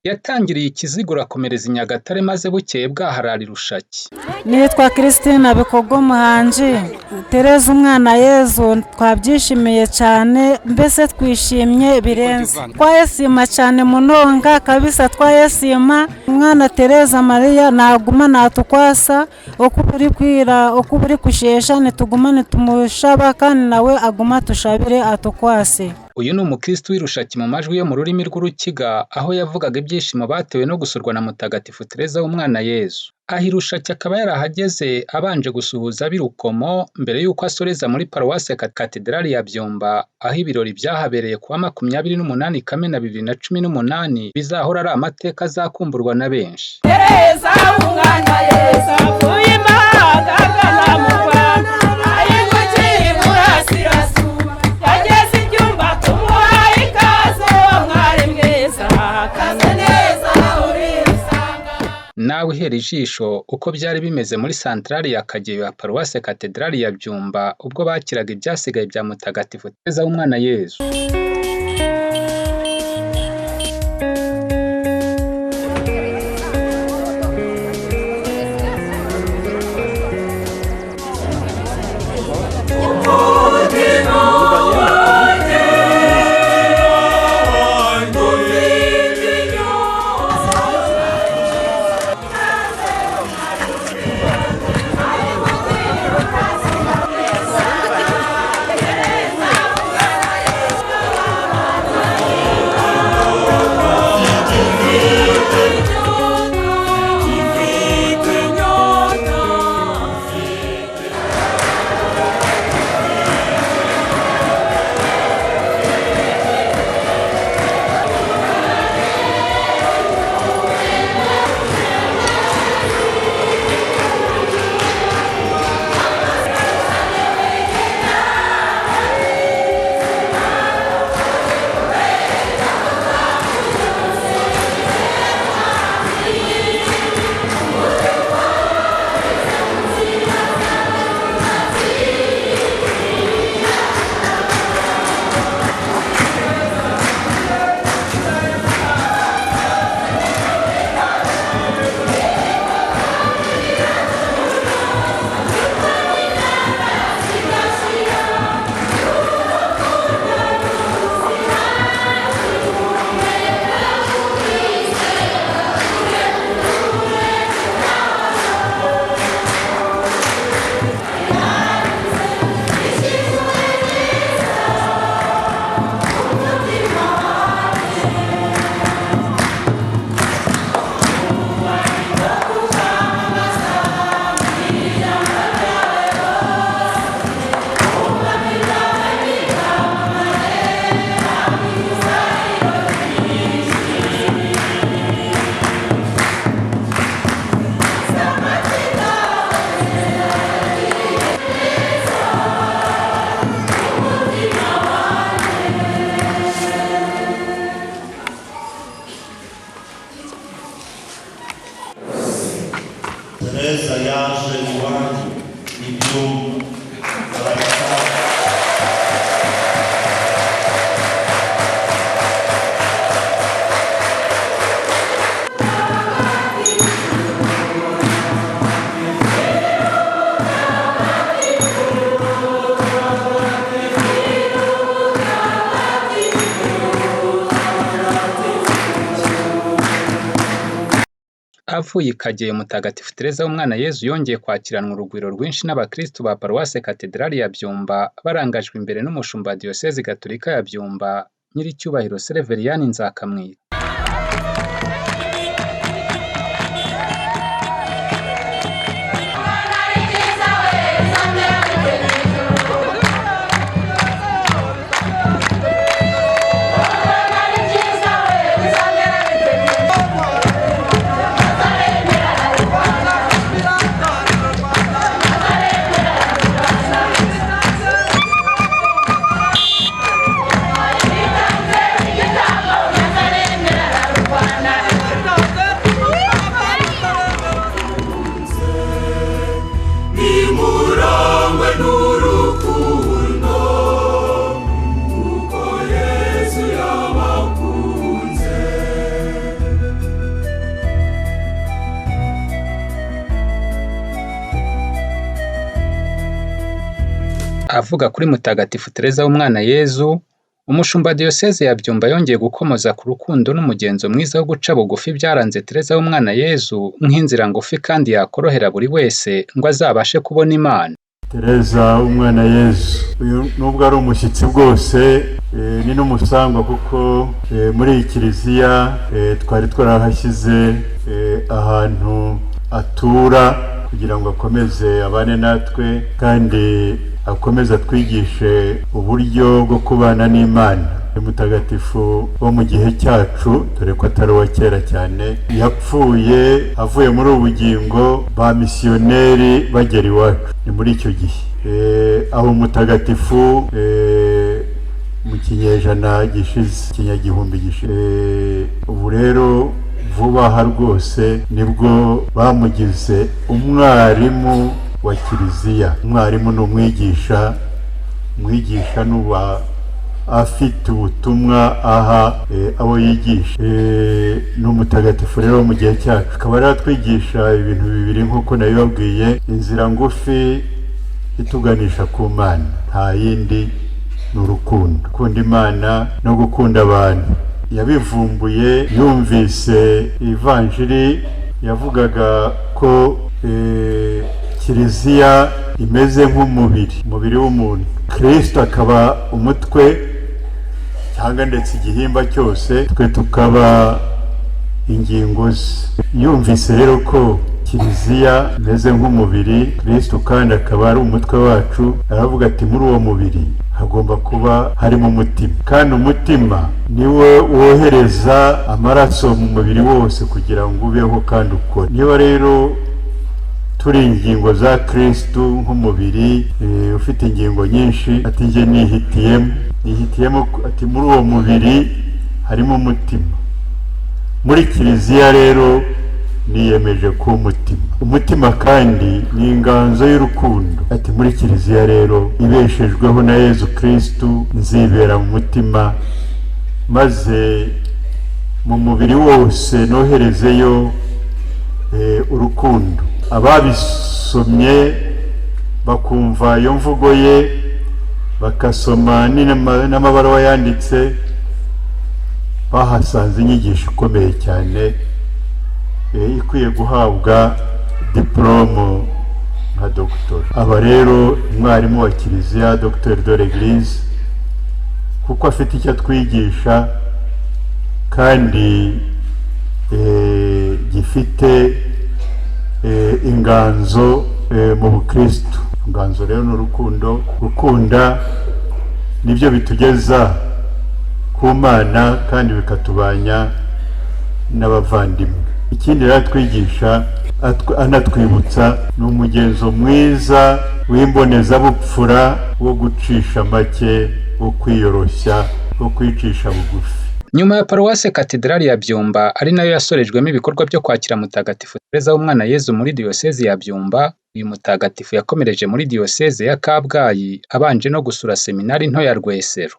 Yatangiriye i Kiziguro akomereza i Nyagatare maze bukeye bwaho arara i Rushaki. Nitwa Christine Bikogo Muhanji. Tereza umwana Yezu twabyishimiye cyane, mbese twishimye birenze. Twayesima cyane munonga kabisa, twayesima umwana Tereza Mariya naguma natukwasa uko buri kwira uko buri kushesha, nituguma nitumushaba kandi nawe aguma tushabire atukwase. Uyu ni umukristo w'i Rushaki mu majwi yo mu rurimi rw'Urukiga, aho yavugaga ibyishimo batewe no gusurwa na Mutagatifu Tereza w'umwana Yezu. Aha i Rushaki akaba yarahageze abanje gusuhuza ab'i Rukomo mbere y'uko asoreza muri paruwasi Katedrali ya Byumba, aho ibirori byahabereye kuwa 28 Kamena 2018 bizahora ari amateka azakumburwa na benshi. Tereza w'umwana Yezu avuye imahanga agana mu Rwanda, ayigukiye iburasirazuba, yageze i Byumba tumuhaye ikaze, mwari mwiza kaze neza urisanga. Nawe uhera ijisho uko byari bimeze muri santarari ya Kageyo ya paruwasi Katedrali ya Byumba ubwo bakiraga ibyasigaye bya Mutagatifu Tereza w'umwana Yezu. Tereza yaje iwanyu i Byumba. Avuye i Kageyo, Mutagatifu Tereza w'umwana Yezu yongeye kwakiranwa urugwiro rwinshi n'abakristu ba paruwasi Katedrali ya Byumba, barangajwe imbere n'umushumba wa Diyosezi Gatolika ya Byumba, Nyiricyubahiro Severiyani Nzakamwita. Igitambo, Avuga kuri Mutagatifu Tereza w'Umwana Yezu, umushumba Diyoseze ya Byumba yongeye gukomoza ku rukundo n'umugenzo mwiza wo guca bugufi byaranze Tereza w'Umwana Yezu nk'inzira ngufi kandi yakorohera buri wese ngo azabashe kubona Imana. Tereza Umwana Yezu uyu nubwo ari umushyitsi bwose, ni n'umusangwa kuko muri iyi kiliziya twari twarahashyize ahantu atura kugira ngo akomeze abane natwe kandi akomeze atwigishe uburyo bwo kubana n'Imana. Ni mutagatifu wo mu gihe cyacu, dore ko atari uwa kera cyane, yapfuye avuye muri ubu bugingo ba misiyoneri bagera iwacu, ni muri icyo gihe. Aho mutagatifu mu kinyejana gishize, ikinyagihumbi gishize. Ubu rero vuba aha rwose nibwo bamugize umwarimu wa kiliziya. Umwarimu ni umwigisha, umwigisha n'uba afite ubutumwa aha abo yigisha. Ni umutagatifu rero mu gihe cyacu, akaba rero atwigisha ibintu bibiri nk'uko nabibabwiye: inzira ngufi ituganisha ku Mana, nta yindi, ni urukundo, gukunda Imana no gukunda abantu. Yabivumbuye yumvise ivanjiri yavugaga ko kiliziya imeze nk'umubiri, umubiri w'umuntu, Kristo akaba umutwe cyangwa ndetse igihimba cyose, twe tukaba ingingo ze. Yumvise rero ko kiliziya imeze nk'umubiri, Kristo kandi akaba ari umutwe wacu, aravuga ati muri uwo mubiri hagomba kuba harimo umutima, kandi umutima niwo wohereza amaraso mu mubiri wose kugira ngo ubeho kandi ukore. Niba rero turi ingingo za Kristo nk'umubiri ufite ingingo nyinshi, ati njye nihitiyemo, ati muri uwo mubiri harimo umutima. Muri kiliziya rero niyemeje kuba umutima. Umutima kandi ni inganzo y'urukundo. Ati muri kiliziya rero ibeshejweho na Yezu Kristo nzibera mu mutima, maze mu mubiri wose noherezeyo urukundo. Ababisomye bakumva iyo mvugo ye, bakasoma n'amabaruwa yanditse, bahasanze inyigisho ikomeye cyane ikwiye guhabwa diplôme nka doctorat. Aba rero umwarimu wa kiliziya, docteur de l'église, kuko afite icyo atwigisha kandi gifite inganzo mu bukristo. Inganzo rero ni urukundo. Gukunda nibyo bitugeza ku Mana kandi bikatubanya n'abavandimwe. Ikindi rero atwigisha anatwibutsa ni umugenzo mwiza w'imbonezabupfura, wo gucisha make, wo kwiyoroshya, wo kwicisha bugufi. Nyuma ya Paruwase Katedrali ya Byumba, ari nayo yasorejwemo ibikorwa byo kwakira Mutagatifu Tereza w'Umwana Yezu muri Diyosezi ya Byumba, uyu mutagatifu yakomereje muri Diyoseze ya Kabgayi, abanje no gusura Seminari nto ya Rwesero.